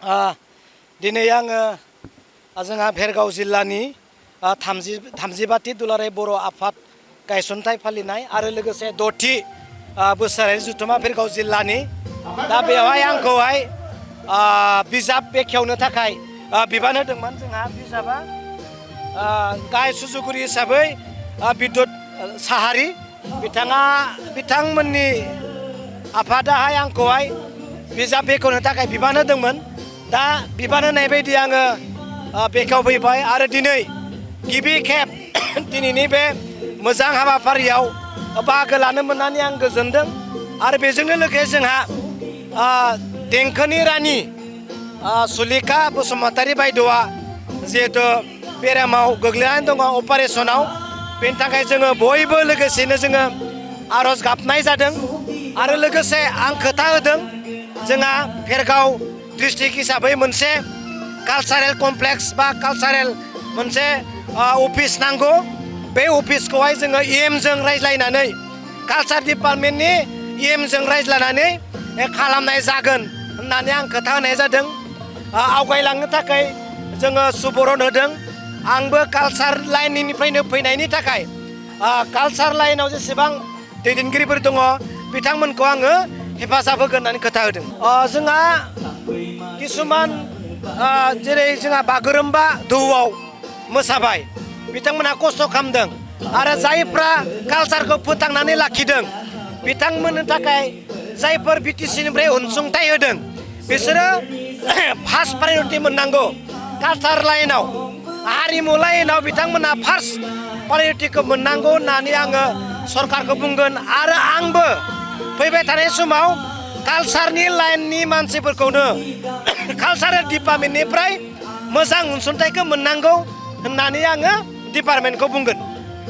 दिनै आङो जोंहा भेरगाव जिल्लानि 35थि दुलाराय बर' आफाद गायसनथाय फालिनाय आरो लोगोसे 6थि बोसोरारि जथुम्मा भेरगाव जिल्लानि दा बेवहाय आंखौहाय बिजाब बेखेवनो थाखाय बिबान होदोंमोन। जोंहा बिजाबा गाहाय सुजुगिरि हिसाबै बिद्युत साहारि बिथांमोननि आफादाहाय आंखौहाय बिजाब बेखेवनो थाखाय बिबान होदोंमोन। दा बिबान होनाय बायदि आङो बेखेवफैबाय आरो दिनै गिबि खेब दिनैनि बे मोजां हाबाफारियाव बाहागो लानो मोननानै आं गोजोनदों। आरो बेजोंनो लोगोसे जोंहा देंखोनि रानि सुलेखा बसुमतारी बायद'आ जिहेथु बेरामाव गोग्लैनानै दङ अपारेशनाव, बेनि थाखाय जोङो बयबो लोगोसेनो जोङो आर'ज गाबनाय जादों। आरो लोगोसे आं खोथा होदों जोंहा भेरगाव डिस्ट्रिक्ट हिसाबै मोनसे कालचारेल कमप्लेक्स बा कालचारेल मोनसे अफिस नांगौ। बे अफिसखौहाय जोङो जों रायज्लायनानै कालचार डिपार्टमेन्टनि जों रायज्लायनानै खालामनाय जागोन होननानै आं खोथा होनाय जादों। आवगायलांनो थाखाय जोङो सुबुरुन होदों। आंबो कालचार लाइननिफ्रायनो फैनायनि थाखाय कालचार लाइनाव जेसेबां दैदेनगिरिफोर दङ बिथांमोनखौ आङो हेफाजाब होगोन होननानै खोथा होदों। जोंहा किसुमान जेरै जोंहा बागुरुम्बा दोहौआव मोसाबाय, बिथांमोनहा खस्थ' खालामदों। आरो जायफ्रा कालचारखौ फोथांनानै लाखिदों बिथांमोननि थाखाय जायफोर बिटिसिनिफ्राय अनसुंथाइ होदों बिसोरो फार्स्ट प्रायरिटि मोननांगौ। कालचार लाइनाव हारिमु लाइनाव बिथांमोनहा फार्स्ट प्रायरिटिखौ मोननांगौ होननानै आङो सरकारखौ बुंगोन। आरो आंबो फैबाय थानाय समाव कालचारनि लाइननि मानसिफोरखौनो कालचारेल डिपार्टमेन्टनिफ्राय मोजां अनसुंथाइखौ मोननांगौ होननानै आङो डिपार्टमेन्टखौ बुंगोन।